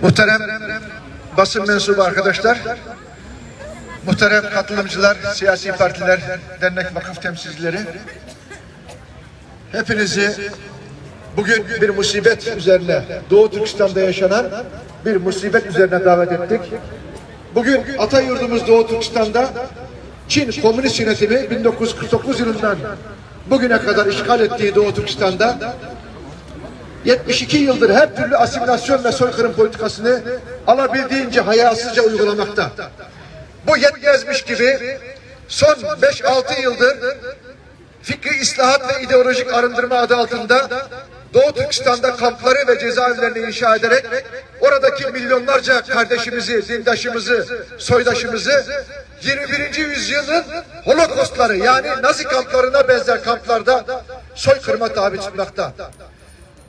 Muhterem basın mensubu arkadaşlar, muhterem katılımcılar, siyasi partiler, dernek vakıf temsilcileri, hepinizi bugün bir musibet üzerine, Doğu Türkistan'da yaşanan bir musibet üzerine davet ettik. Bugün ata yurdumuz Doğu Türkistan'da Çin Komünist yönetimi 1949 yılından bugüne kadar işgal ettiği Doğu Türkistan'da 72 yıldır her türlü asimilasyon ve soykırım politikasını alabildiğince hayasızca uygulamakta. Bu yetmezmiş gibi son 5-6 yıldır fikri islahat ve ideolojik arındırma adı altında Doğu Türkistan'da kampları ve cezaevlerini inşa ederek oradaki milyonlarca kardeşimizi, dindaşımızı, soydaşımızı 21. Yüzyılın Holokostları yani Nazi kamplarına benzer kamplarda soykırıma tabi tutmakta.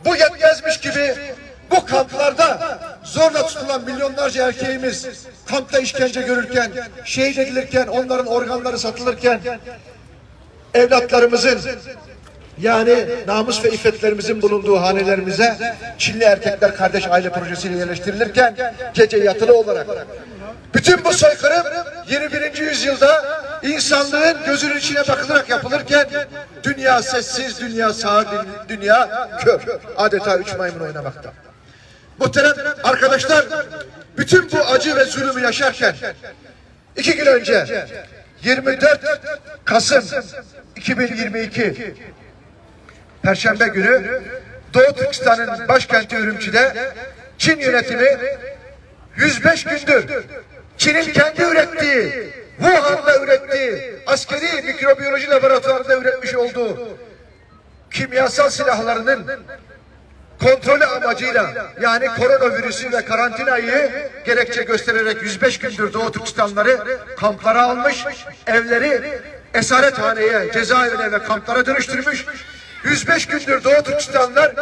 Bu yetmezmiş gibi bu kamplarda zorla tutulan milyonlarca erkeğimiz kampta işkence görürken, şehit edilirken, onların organları satılırken evlatlarımızın yani namus ve iffetlerimizin bulunduğu hanelerimize Çinli erkekler kardeş aile projesiyle yerleştirilirken gece yatılı olarak bütün bu soykırım 21. Yüzyılda insanlığın gözünün içine bakılarak yapılırken dünya sessiz, dünya sağır, dünya kör. Adeta üç maymun oynamakta. Muhterem arkadaşlar, bütün bu acı ve zulümü yaşarken 2 gün önce 24 Kasım 2022 Perşembe günü Doğu Türkistan'ın başkenti Ürümçi'de Çin yönetimi 105 gündür Çin'in kendi ürettiği, Wuhan'da ürettiği, askeri mikrobiyoloji laboratuvarında üretmiş olduğu kimyasal silahlarının kontrolü amacıyla yani koronavirüsü ve karantinayı gerekçe göstererek 105 gündür Doğu Türkistanları kamplara almış, evleri esarethaneye, cezaevine ve kamplara dönüştürmüş. 105 gündür Doğu Türkistanlılar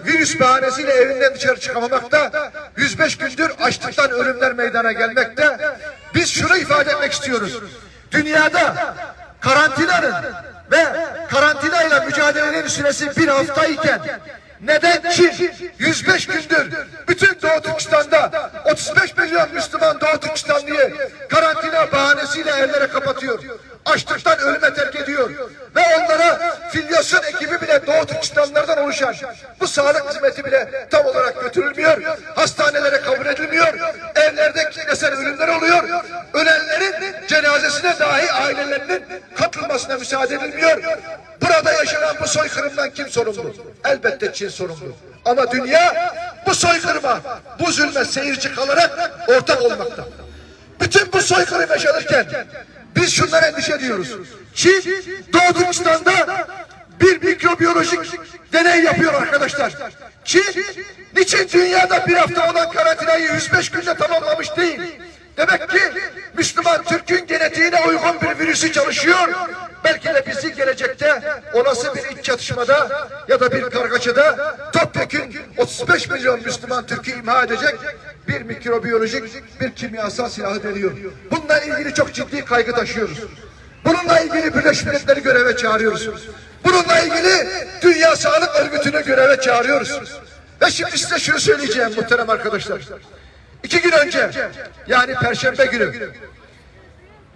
virüs bahanesiyle evinden dışarı çıkamamakta. 105 gündür açlıktan ölümler meydana gelmekte. Biz şunu ifade etmek istiyoruz. Dünyada karantinanın ve karantinayla mücadelenin süresi bir hafta iken neden Çin 105 gündür bütün Doğu Türkistan'da 35 milyon Müslüman Doğu Türkistanlıyı karantina bahanesiyle evlere kapatıyor? Açlıktan ölüme terk ediyor. Ve onlara filyasyon ekibi bile Doğu Türkistanlılardan oluşan bu sağlık hizmeti bile tam olarak götürülmüyor. Hastanelere kabul edilmiyor. Evlerde kitlesel ölümler oluyor. Ölenlerin cenazesine dahi ailelerinin katılmasına müsaade edilmiyor. Burada yaşanan bu soykırımdan kim sorumlu? Elbette Çin sorumlu. Ama dünya bu soykırıma, bu zulme seyirci kalarak ortak olmakta. Bütün bu soykırım yaşanırken biz şundan endişe ediyoruz. Çin, Doğu Türkistan'da bir mikrobiyolojik deney yapıyor arkadaşlar. Çin, niçin dünyada bir hafta olan karantinayı 105 günde tamamlamış değil? Demek ki Müslüman Türk'ün genetiğine uygun bir virüsü çalışıyor. Belki de bizi gelecekte olası bir iç çatışmada ya da bir kargaşada topyekün 35 milyon Müslüman Türk'ü imha edecek bir mikrobiyolojik, bir kimyasal silahı deniyor. Bununla ilgili çok ciddi kaygı taşıyoruz. Bununla ilgili Birleşmiş Milletleri göreve çağırıyoruz. Bununla ilgili Dünya Sağlık Örgütü'nü göreve çağırıyoruz. Ve şimdi size şunu söyleyeceğim muhterem arkadaşlar. 2 gün önce yani Perşembe günü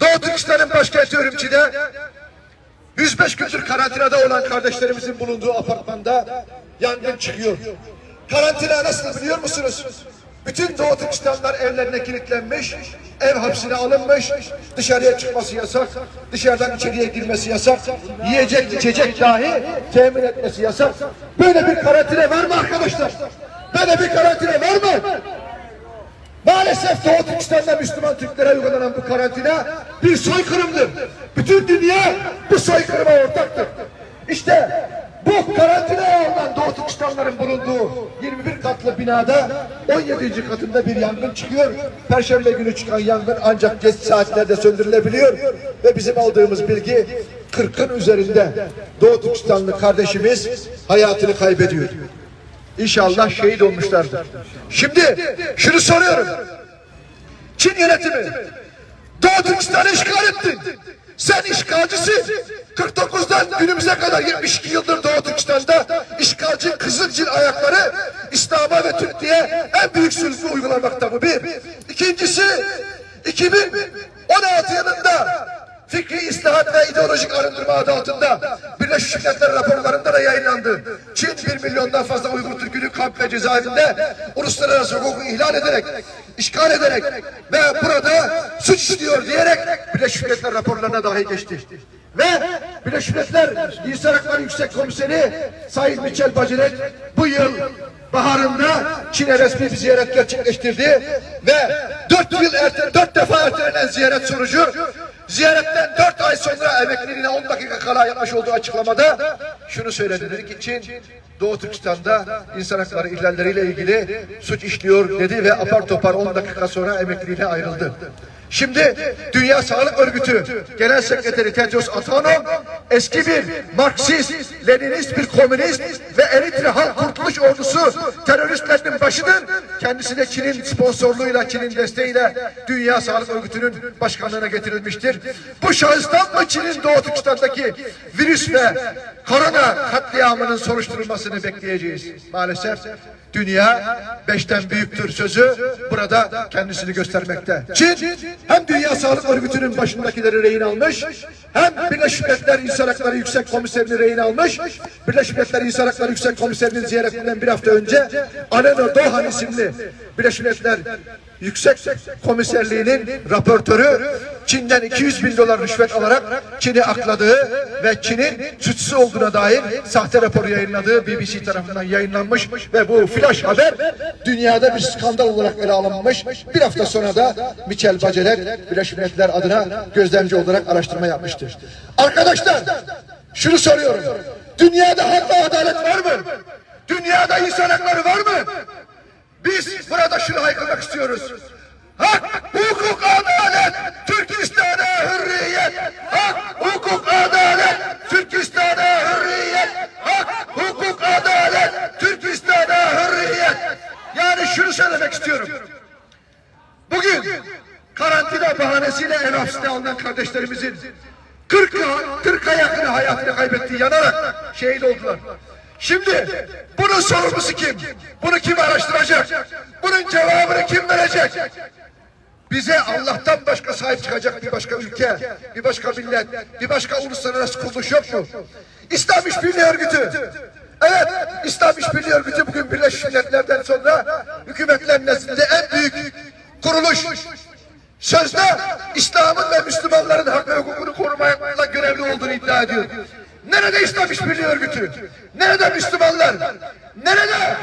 Doğu Türkistan'ın başkenti Ürümçi'de 105 gündür karantinada olan kardeşlerimizin bulunduğu apartmanda yangın çıkıyor. Karantina nasıl biliyor musunuz? Bütün Doğu Türkistanlılar evlerine kilitlenmiş, ev hapsine alınmış, dışarıya çıkması yasak, dışarıdan içeriye girmesi yasak, yiyecek içecek dahi temin etmesi yasak. Böyle bir karantina var mı arkadaşlar? Böyle bir karantina var mı? Maalesef Doğu Türkistan'da Müslüman Türklere uygulanan bu karantina bir soykırımdır. Bütün dünya bu soykırıma ortaktır. İşte bu karantinaya alınan Doğu Türkistanlıların bulunduğu 21 katlı binada 17. katında bir yangın çıkıyor. Perşembe günü çıkan yangın ancak geç saatlerde söndürülebiliyor. Ve bizim aldığımız bilgi 40'ın üzerinde Doğu Türkistanlı kardeşimiz hayatını kaybediyor. İnşallah şehit olmuşlardır. Şimdi şunu soruyorum. Çin yönetimi Doğu Türkistan'ı işgal etti. Sen işgalcisin. 49'dan günümüze kadar 72 yıldır Doğu Türkistan'da işgalci Kızılcil ayakları İslam'a ve Türkiye'ye en büyük zulmü uygulamakta, bu bir. İkincisi, 2016 yılında fikri ıslahat ve ideolojik arındırma adı altında Birleşmiş Milletler raporlarında da yayınlandı. Çin 1 milyondan fazla Uygur Türk'ünü kamp ve cezaevinde uluslararası hukuku ihlal ederek, işgal ederek ve burada suç işliyor diyerek Birleşmiş Milletler raporlarına dahi geçti. Ve Birleşmiş Milletler İnsan Hakları Yüksek Komiseri Sayın Michelle Bachelet bu yıl baharında Çin'e resmi bir ziyaret gerçekleştirdi ve 4 defa ertelenen ziyaret sonucu ziyaretten 4 ay sonra emekliliğine 10 dakika kala yapmış olduğu açıklamada şunu söyledi. Dedi ki Çin Doğu Türkistan'da insan hakları ihlalleriyle ilgili suç işliyor dedi ve apar topar 10 dakika sonra emekliliğine ayrıldı. Şimdi Dünya Sağlık Örgütü Genel Sekreteri Tedros Adhanom eski bir Marksist, Leninist bir komünist ve Eritre Halk Kurtuluş Ordusu teröristlerinin başıdır. Kendisi de Çin'in sponsorluğuyla, Çin'in desteğiyle Dünya Sağlık Örgütü'nün başkanlığına getirilmiştir. Bu şahıstan mı Çin'in Doğu Türkistan'daki virüs ve korona katliamının soruşturulmasını bekleyeceğiz? Maalesef dünya beşten büyüktür sözü burada kendisini göstermekte. Çin hem Dünya Sağlık Örgütü'nün başındakileri rehin almış, hem Birleşmiş Milletler İnsan Hakları Yüksek Komiserini rehin almış. Birleşmiş Milletler İnsan Hakları Yüksek Komiseri'nin ziyaretinden bir hafta önce Alena Douhan isimli Birleşmiş Milletler Yüksek Komiserliği'nin raportörü Çin'den 200 bin dolar rüşvet alarak Çin'i akladığı ve Çin'in suçsuz olduğuna dair sahte raporu yayınladığı BBC tarafından yayınlanmış ve bu flash haber dünyada bir skandal olarak ele alınmış. Bir hafta sonra da Michelle Bachelet Birleşmiş Milletler adına gözlemci olarak araştırma yapmıştır. Arkadaşlar, şunu soruyorum. Dünyada hak ve adalet var mı? Dünyada insan hakları var mı? Biz burada şunu haykırmak istiyoruz. Hak, hukuk, adalet, Türkistan'a hürriyet. Hak, hukuk, adalet, Türkistan'a hürriyet. Hak, hukuk, adalet, Türkistan'a hürriyet. Yani şunu söylemek istiyorum. Bugün karantina bahanesiyle ev hapsine alınan kardeşlerimizin 40'a yakını hayatını kaybettiği, yanarak şehit oldular. Şimdi bunun sorumlusu kim? Bunu kim araştıracak? Bunun cevabını kim verecek? Bize Allah'tan başka sahip çıkacak bir başka ülke, bir başka millet, bir başka uluslararası kuruluş yok mu? İslam İşbirliği Örgütü. Evet, İslam İşbirliği Örgütü bugün Birleşmiş Milletler'den sonra hükümetler nezdinde en büyük kuruluş. Sözde İslam'ın ve Müslümanların hak ve hukukunu korumakla görevli olduğunu iddia ediyor. Nerede İslam İşbirliği Örgütü? Nerede Müslümanlar? Nerede?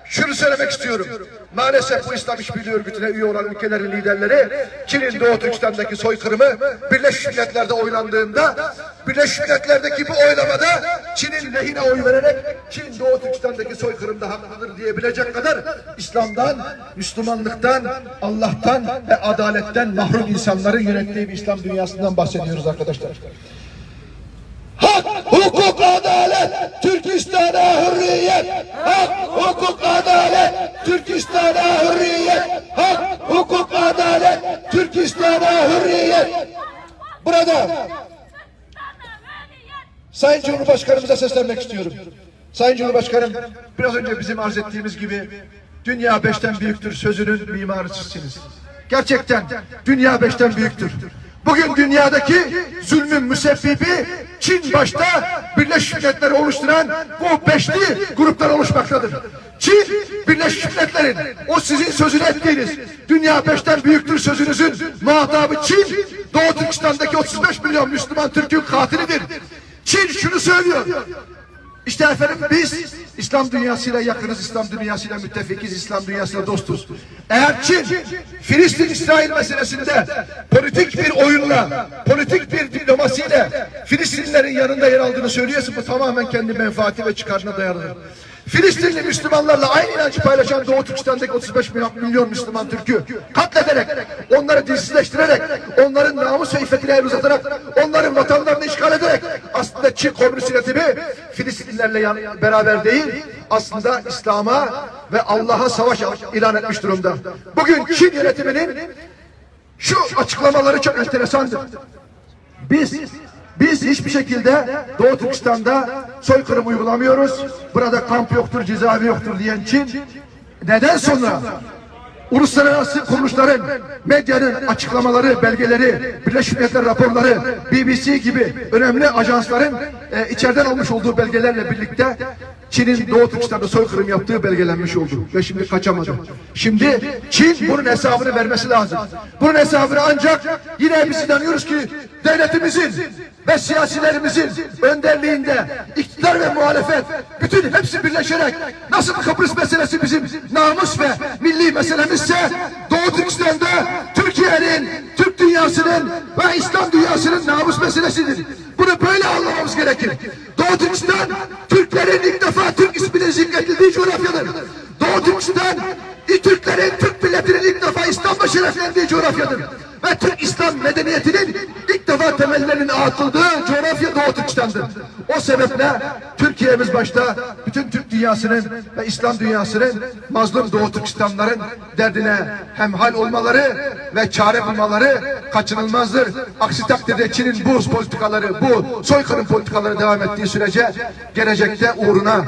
Şunu söylemek istiyorum. Maalesef bu İslam İşbirliği Örgütü'ne üye olan ülkelerin liderleri Çin'in Doğu Türkistan'daki soykırımı Birleşmiş Milletler'de oylandığında Birleşmiş Milletler'deki bu oylamada Çin'in lehine oy vererek Çin Doğu Türkistan'daki soykırımda haklıdır diyebilecek kadar İslam'dan, Müslümanlıktan, Allah'tan ve adaletten mahrum insanların yönettiği bir İslam dünyasından bahsediyoruz arkadaşlar. Hak, hukuk, adalet, Türkistan'a hürriyet. Hak, hukuk, adalet, Türkistan'a hürriyet. Hak, hukuk, adalet, Türkistan'a hürriyet. Burada Sayın Cumhurbaşkanımıza seslenmek istiyorum. Sayın Cumhurbaşkanım, biraz önce bizim arz ettiğimiz gibi dünya beşten büyüktür sözünün mimarı sizsiniz. Gerçekten dünya beşten büyüktür. Bugün dünyadaki zulmün müsebbibi Çin başta Birleşmiş Milletleri oluşturan bu beşli gruplar oluşmaktadır. Çin, Birleşmiş Milletler'in o sizin sözünü ettiğiniz dünya beşten büyüktür sözünüzün muhatabı Çin, Doğu Türkistan'daki 35 milyon Müslüman Türk'ün katilidir. Çin şunu söylüyor. İşte efendim biz İslam dünyasıyla yakınız, İslam dünyasıyla müttefikiz, İslam dünyasıyla dostuz. Eğer Çin, Filistin-İsrail meselesinde politik bir oyunla, politik bir diplomasiyle Filistinlilerin yanında yer aldığını söylüyorsa bu tamamen kendi menfaati ve çıkarına dayalıdır. Filistinli Müslümanlarla aynı inancı paylaşan Doğu Türkistan'daki 35 milyon Müslüman Türk'ü katlederek, onları dilsizleştirerek, onların namus ve iffetine el uzatarak, onların vatanlarını işgal ederek aslında Çin Komünist yönetimi Filistinlilerle beraber değil, aslında İslam'a ve Allah'a savaş ilan etmiş durumda. Bugün Çin yönetiminin şu açıklamaları çok enteresandır. Biz hiçbir şekilde Doğu Türkistan'da soykırım uygulamıyoruz. Burada kamp yoktur, cezaevi yoktur diyen Çin neden sonra uluslararası kuruluşların, medyanın açıklamaları, belgeleri, Birleşmiş Milletler raporları, BBC gibi önemli ajansların içeriden almış olduğu belgelerle birlikte Çin'in Doğu Türkistan'da soykırım yaptığı belgelenmiş oldu. Ve şimdi kaçamadı. Şimdi Çin bunun hesabını vermesi lazım. Bunun hesabını ancak yine biz inanıyoruz ki devletimizin ve siyasilerimizin önderliğinde iktidar ve muhalefet bütün hepsi birleşerek nasıl Kıbrıs meselesi bizim namus ve milli meselemizse Doğu Türkistan'da Türkiye'nin, Türk dünyasının ve İslam dünyasının namus meselesidir. Bunu böyle anlamamız gerekir. Doğu Türkistan Türklerin ilk defa Türk isminin zikredildiği coğrafyadır. Doğu Türkistan Türklerin, Türk milletinin ilk defa İslam'la şereflendiği coğrafyadır. Ve Türk İslam medeniyetinin ilk defa temellerinin atıldığı coğrafya Doğu Türkistan'dır. O sebeple Türkiye'miz başta bütün Türk dünyasının ve İslam dünyasının mazlum Doğu Türkistanların derdine hemhal olmaları ve çare bulmaları kaçınılmazdır. Aksi takdirde Çin'in bu politikaları, bu soykırım politikaları devam ettiği sürece gelecekte uğruna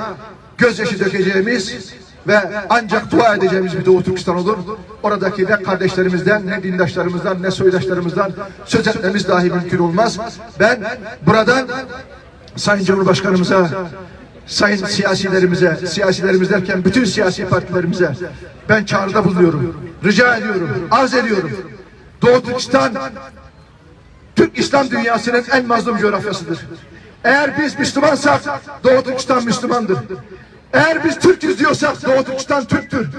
gözyaşı dökeceğimiz ve ancak dua edeceğimiz bir Doğu Türkistan olur. Oradaki ne kardeşlerimizden, ne dindaşlarımızdan, ne soydaşlarımızdan söz etmemiz dahi mümkün olmaz. Ben buradan Sayın Cumhurbaşkanımıza, sayın siyasilerimize, siyasilerimiz derken bütün siyasi partilerimize ben çağrıda bulunuyorum. Rica ediyorum, arz ediyorum. Doğu Türkistan Türk İslam dünyasının en mazlum coğrafyasıdır. Eğer biz Müslümansak Doğu Türkistan Müslümandır. Eğer biz Türk'üz diyorsak Doğu Türkistan Türktür.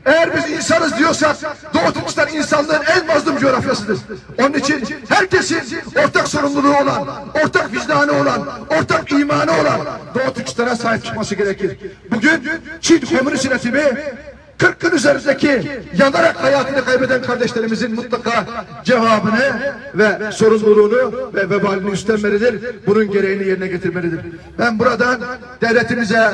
Eğer biz insanız diyorsak Doğu Türkistan insanlığın en mazlum coğrafyasıdır. Onun için herkesin ortak sorumluluğu olan, ortak vicdanı olan, ortak imanı olan Doğu Türkistan'a sahip çıkması gerekir. Bugün Çin komünist yönetimi 40'ın üzerindeki yanarak hayatını kaybeden kardeşlerimizin mutlaka cevabını ve sorumluluğunu ve vebalini üstlenmelidir. Bunun gereğini yerine getirmelidir. Ben buradan devletimize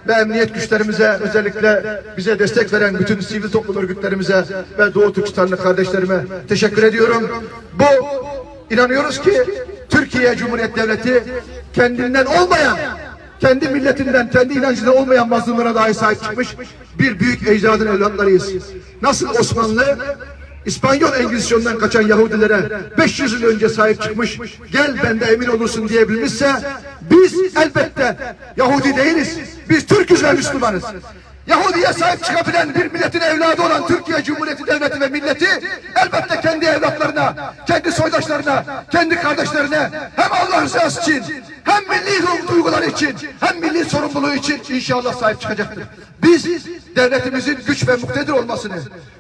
ve emniyet güçlerimize, özellikle bize destek veren bütün sivil toplum örgütlerimize ve Doğu Türkistanlı kardeşlerime teşekkür ediyorum. Bu inanıyoruz ki Türkiye Cumhuriyet Devleti kendinden olmayan, kendi milletinden, kendi inancından olmayan mazlumlara dahi sahip çıkmış bir büyük ecdadın evlatlarıyız. Nasıl Osmanlı İspanyol Engizisyon'dan kaçan Yahudilere 500 yıl önce sahip çıkmış, gel bende emin olursun diyebilmişse, biz elbette Yahudi değiliz. Biz Türk'üz ve Müslümanız. Yahudi'ye sahip çıkabilen bir milletin evladı olan Türkiye Cumhuriyeti Devleti ve milleti elbette kendi evlatlarına, kendi soydaşlarına, kendi kardeşlerine hem Allah rızası için, hem milli duyguları için, hem milli sorumluluğu için inşallah sahip çıkacaktır. Biz devletimizin güç ve muktedir olmasını,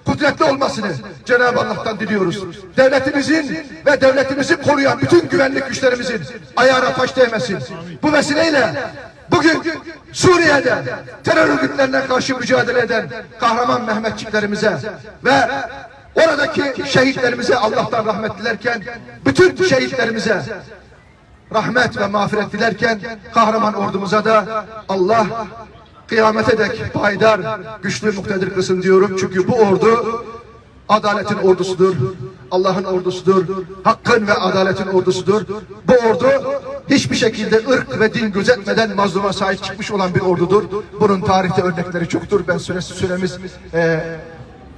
kudretli olmasını Cenab-ı Allah'tan diliyoruz. Devletimizin ve devletimizi koruyan bütün güvenlik güçlerimizin ayağına taş değmesin. Bu vesileyle bugün Suriye'de terör örgütlerine karşı mücadele eden kahraman Mehmetçiklerimize ve oradaki şehitlerimize Allah'tan rahmet dilerken, bütün şehitlerimize rahmet ve mağfiret dilerken kahraman ordumuza da Allah kıyamete dek payidar, güçlü, muktedir kılsın diyorum. Çünkü bu ordu adaletin ordusudur. Allah'ın ordusudur. Hakkın ve adaletin ordusudur. Bu ordu hiçbir şekilde ırk ve din gözetmeden mazluma sahip çıkmış olan bir ordudur. Bunun tarihte örnekleri çoktur. Ben süremiz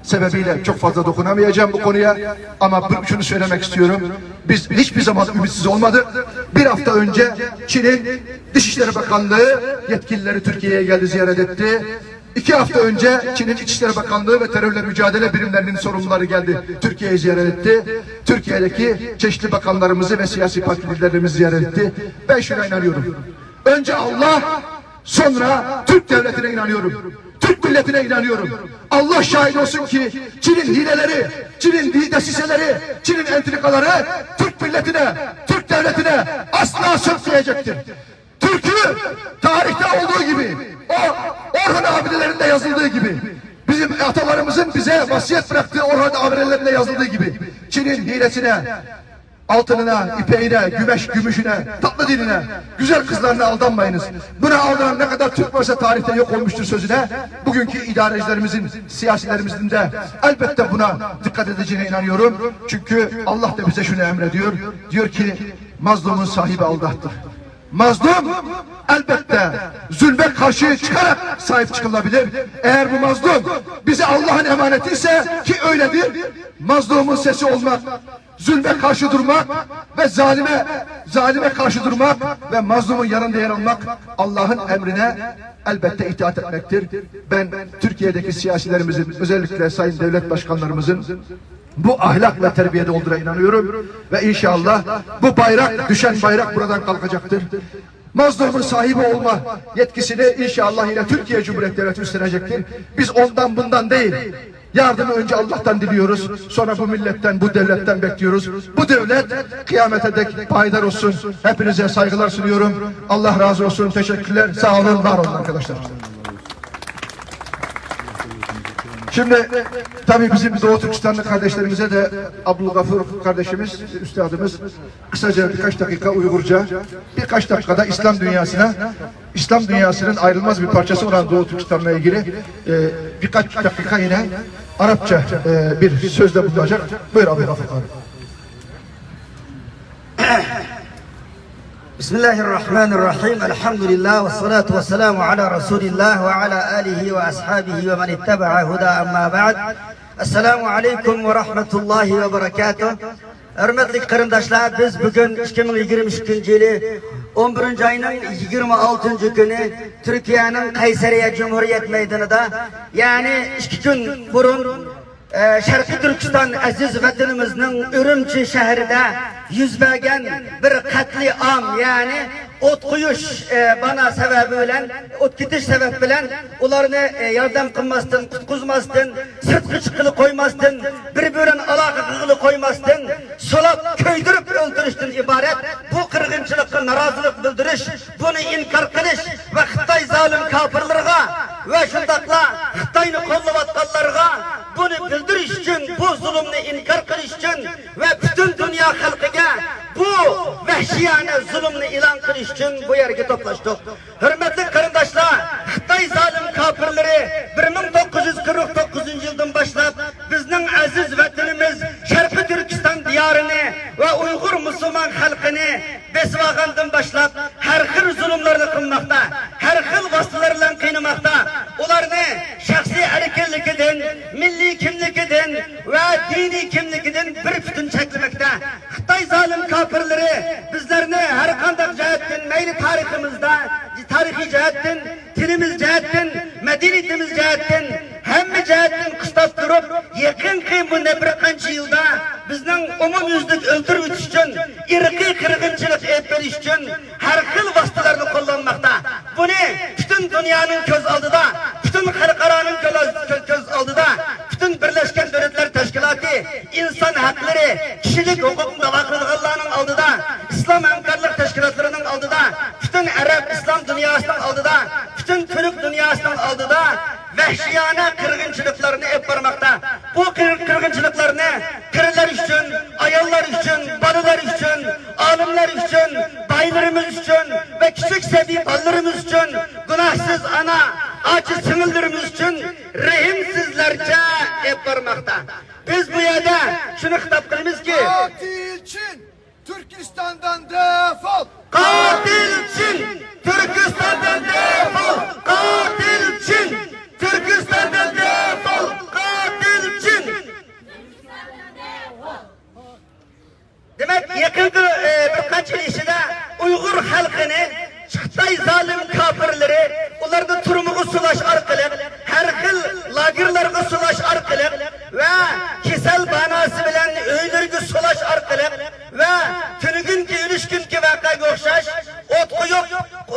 sebebiyle çok fazla dokunamayacağım bu konuya. Ama şunu söylemek istiyorum. Biz hiçbir zaman ümitsiz olmadık. Bir hafta önce Çin'in Dışişleri Bakanlığı yetkilileri Türkiye'ye geldi, ziyaret etti. 2 hafta önce Çin'in İçişleri Bakanlığı ve terörle mücadele birimlerinin sorumluları geldi. Türkiye'yi ziyaret etti. Türkiye'deki çeşitli bakanlarımızı ve siyasi parti liderlerimizi ziyaret etti. Ben şuna inanıyorum. Önce Allah, sonra Türk devletine inanıyorum. Türk milletine inanıyorum. Allah şahit olsun ki Çin'in hileleri, Çin'in desiseleri, Çin'in entrikaları Türk milletine, Türk devletine asla sökmeyecektir. Türk'ü tarihte olduğu gibi, o Orhun abidelerinde yazıldığı gibi, bizim atalarımızın bize vasiyet bıraktığı Orhun abidelerinde yazıldığı gibi, Çin'in hilesine, altınına, ipeğine, gümüşüne, tatlı diline, güzel kızlarına aldanmayınız. Buna aldanan ne kadar Türk varsa tarihte yok olmuştur sözüne. Bugünkü idarecilerimizin, siyasilerimizin de elbette buna dikkat edeceğine inanıyorum. Çünkü Allah da bize şunu emrediyor. Diyor ki Mazlumun sahibi Allah'tır. Mazlum elbette zulme karşı çıkarak sahip çıkılabilir. Eğer bu mazlum bize Allah'ın emaneti ise ki öyledir. Mazlumun sesi olmak, zulme karşı durmak ve zalime karşı durmak ve mazlumun yanında yer almak Allah'ın emrine elbette itaat etmektir. Ben Türkiye'deki siyasilerimizin, özellikle sayın devlet başkanlarımızın bu ahlak ve terbiyede olduğuna inanıyorum ve inşallah bu bayrak, düşen bayrak buradan kalkacaktır. Mazlumun sahibi olma yetkisini inşallah yine Türkiye Cumhuriyeti Devleti üstlenecektir. Biz ondan bundan değil, yardımı önce Allah'tan diliyoruz. Sonra bu milletten, bu devletten bekliyoruz. Bu devlet kıyamete dek payidar olsun. Hepinize saygılar sunuyorum. Allah razı olsun. Teşekkürler. Sağ olun, var olun arkadaşlar. Şimdi tabii bizim Doğu Türkistanlı kardeşlerimize de Abdülgafur kardeşimiz, üstadımız kısaca birkaç dakika Uygurca, birkaç dakikada İslam dünyasına, İslam dünyasının ayrılmaz bir parçası olan Doğu Türkistan'la ilgili birkaç dakika yine Arapça bir sözde bulunacak. Buyur Abdülgafur abi. بسم الله الرحمن الرحيم. الحمد لله والصلاة والسلام على رسول الله وعلى آله وأصحابه ومن اتبع هدى. أما بعد، السلام عليكم ورحمة الله وبركاته. Hürmetli qarindoshlar, biz bugun 2022 yili 11 ayının 26 günü Türkiye'nin Kayseriye Cumhuriyet Meydanı'da, yani 2 gün burun Şarkı Türkistan aziz vatanimizning Ürümçi şehrinde yüz bergen bir katliam, yani ot qo'yish bana sebebi bilan, ot ketish sebep bilan ularni yardım qilmasdan, qutqizmasdan, sirtqi chiqili qo'ymasdan, bir birini aloqa qilib qo'ymasdan sulab kuydirib o'ldirishdan iborat bu qirg'inchilikqa norozilik bildirish, buni inkor qilish va Xitoy zolim kofirlarga va shundoqla Xitoyni qo'llayotganlarga buni bildirish uchun, bu zulmni inkor qilish uchun va butun dunyo xalqiga bu vahshiyona zulmni e'lon qilish uchun bu yerga to'plashdik. Hurmatli qarindoshlar, Xitoy zolim kofirlari 1949 yildan boshlab bizning aziz vatanimiz Sharqiy Turkiston diyorini va Uyg'ur musulmon xalqini besib olgandan boshlab har xil zulmlarni qilmoqda, har xil vositalar bilan qiynamoqda. Ularni shaxsiy erkinligidan, milliy kimligidan va diniy kimligidan bir butun cheklamoqda. Xitoy zolim kofirlari bizlarni har qanday jihatdan, mayli tariximizda, tarixiy jihatdan, tilimiz jihatdan, madaniyatimiz jihatdan, hamma jihatdan qistab turib, yaqinqi bundan bir qancha yilda bizning umumyuzlik o'ldirib o'tish uchun, irqiy qirg'inchilik olib berish uchun har xil vositalarni qo'llanmoqda. Buni butun dunyoning ko'z oldida, butun xalqaroning ko'z oldida, butun Birlashgan Davlatlar Tashkiloti, inson haqlari, kishilik huquqni da'vo qiladiganlarning oldida, islom hamkorlik tashkilotlarining oldida, butun arab islom dunyosining oldida, butun turk dunyosining oldida vahshiyona qirg'inchiliklarni olib bormoqda. Bu qirg'inchiliklarni qirlar uchun, ayollar uchun, bolalar uchun, olimlar uchun, boylarimiz uchun va kichik sabiy bolalarimiz uchun, gunohsiz ana, ojiz singillarimiz uchun rahimsizlarcha olib bormoqda. Biz bu yerda shuni xitob qilamizki, Katil Çin, Türkistan'dan defol! Katil Çin, Türkistan'dan defol! Katil Çin, Türkistan'dan defol! Katil Çin! Demek yaqinqi bir qancha yil ichida Uyg'ur xalqini Xitoy zolim kofirlari ularni turmug'i sulash orqali, har xil lagerlarga sulash orqali va kasal banasi bilan uylarga sulash orqali va tunugunki ilishkunki voqeaga o'xshash o't qo'yib,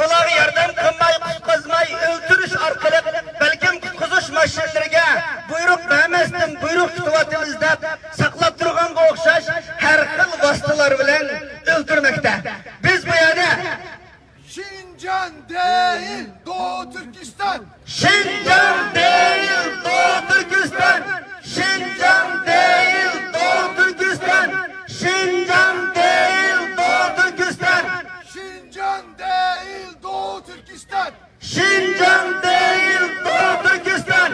ularga yordam qilmay, qutqizmay o'ldirish orqali, balkim qutqizish mashinalariga buyruq bermasdan buyruq kutyapmiz deb saqlab turganga o'xshash har xil vositalar bilan o'ldirmoqda. Biz bu yerda Şincan değil, Doğu Türkistan! Şincan değil Doğu Türkistan! Şincan değil Doğu Türkistan! Şincan değil Doğu Türkistan! Şincan değil, Doğu Türkistan! Şincan değil Doğu Türkistan!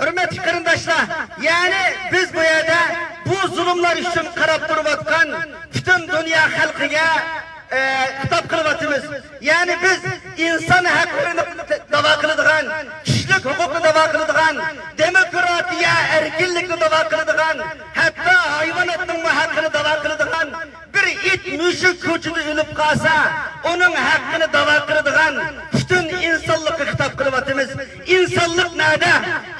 Hürmetli qarindoshlar, yani biz bu yerda bu zulmlar uchun qarab turayotgan Butun dunyo xalqiga xitob qilyapmiz. Ya'ni biz inson haqlarini da'vo qiladigan, kishilik huquqni da'vo qiladigan, demokratiya, erkinlikni da'vo qiladigan, hatto hayvonotning haqqini da'vo qiladigan, bir it mushuk ko'chada o'lib qolsa, uning haqqini da'vo qiladigan butun insonlikka xitob qilyapmiz. Insonlik nada?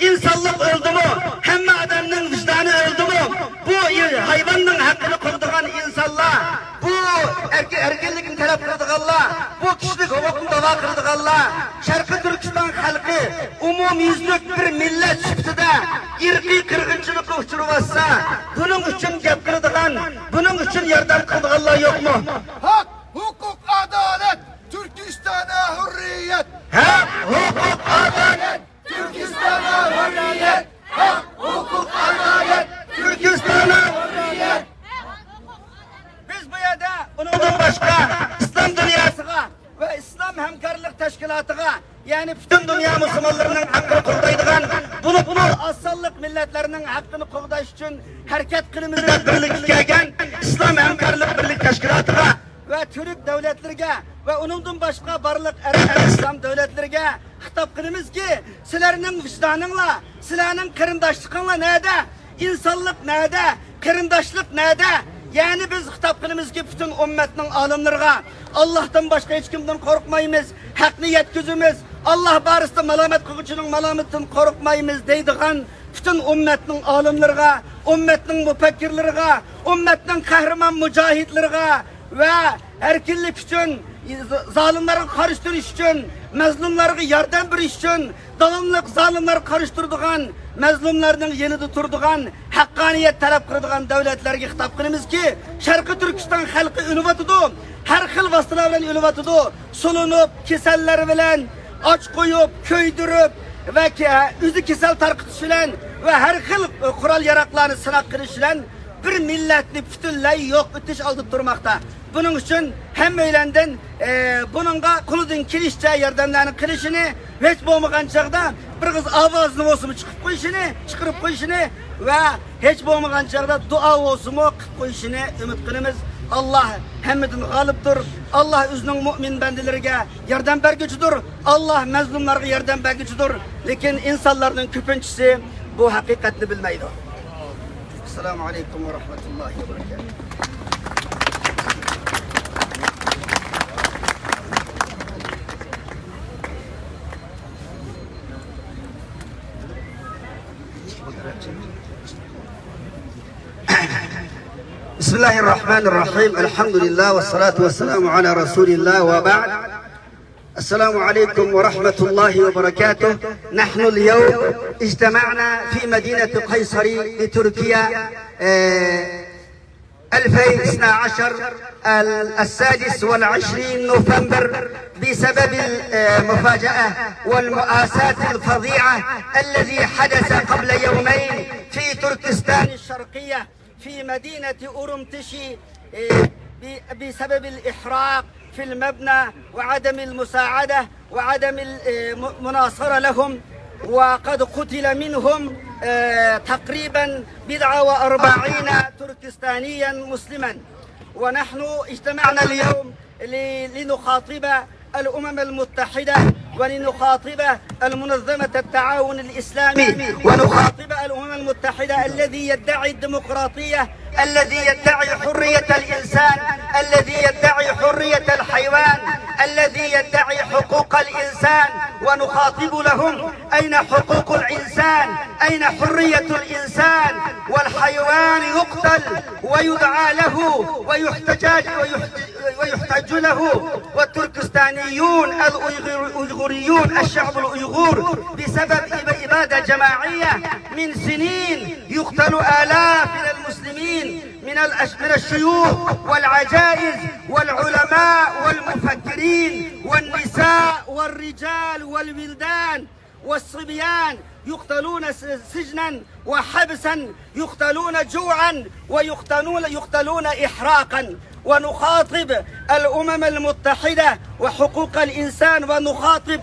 Insonlik o'ldimi? Hamma odamning vijdoni o'ldimi? Bu hayvonning haqqini qo'rdigan insonlar, bu erkinlikni talab qiladiganlar, bu kishilik huquqni da'vo qiladiganlar, Sharqiy Turkiston xalqi umumyuzlik bir millat sifatida irqiy qirg'inchilikka uchrayotsa, buning uchun gap qiladigan, buning uchun yordam qiladiganlar yo'qmi? Hak, hukuk, adalet, Türkistan'a hürriyet. Haq, huquq, adolat, Türkistan'a hürriyet. Hak, hukuk, adalet, Turkiston'a hürriyet. Biz bu yerda undan boshqa islom dunyosiga va islom hamkorlik tashkilotiga, ya'ni butun dunyo musulmonlarining haqqini qo'g'daydigan, bo'libmi oz sonliq millatlarning haqqini qo'g'dash uchun harakat qilamiz deb birlikka kelgan islom hamkorlik birlik tashkilotiga va turk davlatlariga va uningdan boshqa barliq arab islom davlatlariga xitob qilamizki, sizlarning vijdoninglar, sizlarning qarindoshliginglar nada? Insonlik nada? Qarindoshlik nada? Ya'ni biz xitob qilamizki butun ummatning olimlariga, Allohdan boshqa hech kimdan qo'rqmaymiz, haqni yetkazamiz, Alloh borisida malomat qilguvchining malomatidan qo'rqmaymiz deydigan butun ummatning olimlariga, ummatning mufakkirlariga, ummatning qahramon mujohidlariga va erkinlik uchun, zolimlarga qarshi turish uchun, mazlumlarga yordam berish uchun, davomli zolimlarga qarshi turadigan, mazlumlarning yanida turadigan, haqqoniyat talab qiladigan davlatlarga xitob qilamizki, Sharqiy Turkiston xalqi o'lyotidi, har xil vositalar bilan o'lyotidi, sulinib, kasallar bilan och qo'yib, kuydirib va o'zi kasal tarqatish bilan va har xil qurol yaroqlarni sinab qilish bilan bir millatni butunlay yo'q etish oldida turmoqda. Buning uchun hammalardan buningga qo'lidan kelishicha yordamlarni qilishini, hech bo'lmagan chog'da bir qiz ovozini bo'lsin chiqib qo'yishini, chiqarib qo'yishini va hech bo'lmagan chog'da duo bo'lsin qilib qo'yishini umid qilamiz. Alloh hammadan g'olibdir. Alloh o'zining mo'min bandalariga yordam berguchidir. Alloh mazlumlarga yordam berguchidir. Lekin insonlarning ko'pinchisi bu haqiqatni bilmaydi. Assalomu alaykum va rahmatullohi va barakatuh. بسم الله الرحمن الرحيم. الحمد لله والصلاة والسلام على رسول الله وبعد. السلام عليكم ورحمة الله وبركاته. نحن اليوم اجتمعنا في مدينة قيصري بتركيا 2012 26 نوفمبر بسبب المفاجأة والمؤاساة الفظيعة الذي حدث قبل يومين في تركستان الشرقية في مدينة أورمتشي بسبب الإحراق في المبنى وعدم المساعدة وعدم المناصرة لهم، وقد قتل منهم تقريبا 49 تركستانيا مسلما. ونحن اجتمعنا اليوم لنخاطب الأمم المتحدة ولنخاطب المنظمة التعاون الإسلامي ونخاطب الأمم المتحدة الذي يدعي الديمقراطية، الذي يدعي حرية الإنسان، الذي يدعي حرية الحيوان، الذي يدعي حقوق الإنسان، ونخاطب لهم أين حقوق الإنسان؟ أين حرية الإنسان؟ والحيوان يقتل ويدعى له ويحتج له. والتركستانيون الأيغوريون، الشعب الأيغور بسبب إبادة جماعية من سنين يقتل آلاف من المسلمين، من الشيوخ والعجائز والعلماء والمفكرين والنساء والرجال والولدان والصبيان، يقتلون سجنا وحبسا، يقتلون جوعا ويقتلون إحراقا. ونخاطب الأمم المتحدة وحقوق الإنسان، ونخاطب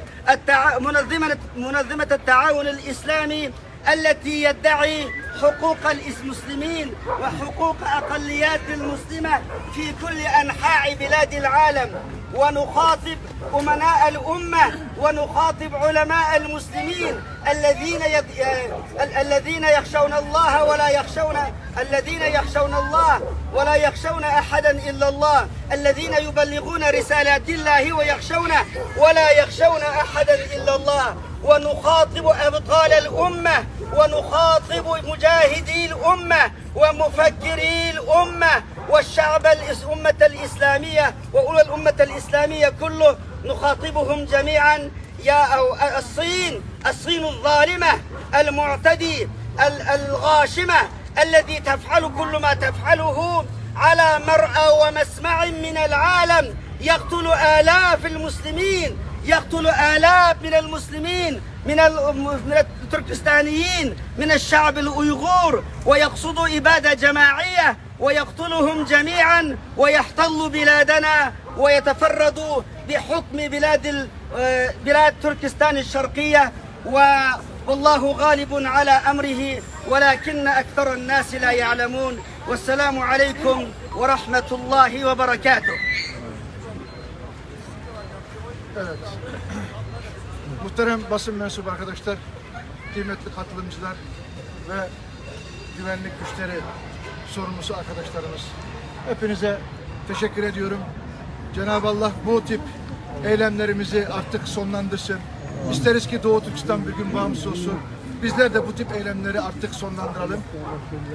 منظمة التعاون الإسلامي التي يدعي حقوق المسلمين وحقوق أقليات المسلمة في كل أنحاء بلاد العالم. ونخاطب أمناء الأمة ونخاطب علماء المسلمين الذين يخشون الله ولا يخشون، الذين يخشون الله ولا يخشون أحدا إلا الله، الذين يبلغون رسالات الله ويخشونه ولا يخشون أحدا إلا الله. ونخاطب أبطال الأمة ونخاطب مجاهدي الأمة ومفكري الأمة والشعب الأمة الإسلامية وأولى الأمة الإسلامية كله، نخاطبهم جميعا: يا الصين، الصين الظالمة المعتدي الغاشمة الذي تفعل كل ما تفعله على مرأى ومسمع من العالم، يقتل آلاف المسلمين، يقتل آلاف من المسلمين، من التركستانيين، من الشعب الأويغور، ويقصد إبادة جماعية ويقتلهم جميعا ويحتل بلادنا ويتفرد بحكم بلاد تركستان الشرقية. والله غالب على أمره ولكن أكثر الناس لا يعلمون. والسلام عليكم ورحمة الله وبركاته. Evet. Muhterem basın mensubu arkadaşlar, kıymetli katılımcılar ve güvenlik güçleri sorumlusu arkadaşlarımız. Hepinize teşekkür ediyorum. Cenab-ı Allah bu tip eylemlerimizi artık sonlandırsın. İsteriz ki Doğu Türkistan bir gün bağımsız olsun. Bizler de bu tip eylemleri artık sonlandıralım.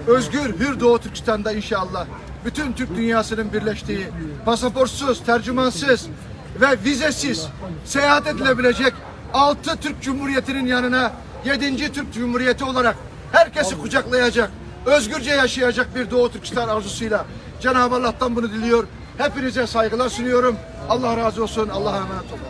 Özgür, hür Doğu Türkistan'da inşallah bütün Türk dünyasının birleştiği, pasaportsuz, tercümansız ve vizesiz seyahat edilebilecek 6 Türk Cumhuriyeti'nin yanına 7. Türk Cumhuriyeti olarak herkesi kucaklayacak, özgürce yaşayacak bir Doğu Türkistan arzusuyla Cenab-ı Allah'tan bunu diliyor. Hepinize saygılar sunuyorum. Allah razı olsun. Allah'a emanet olun.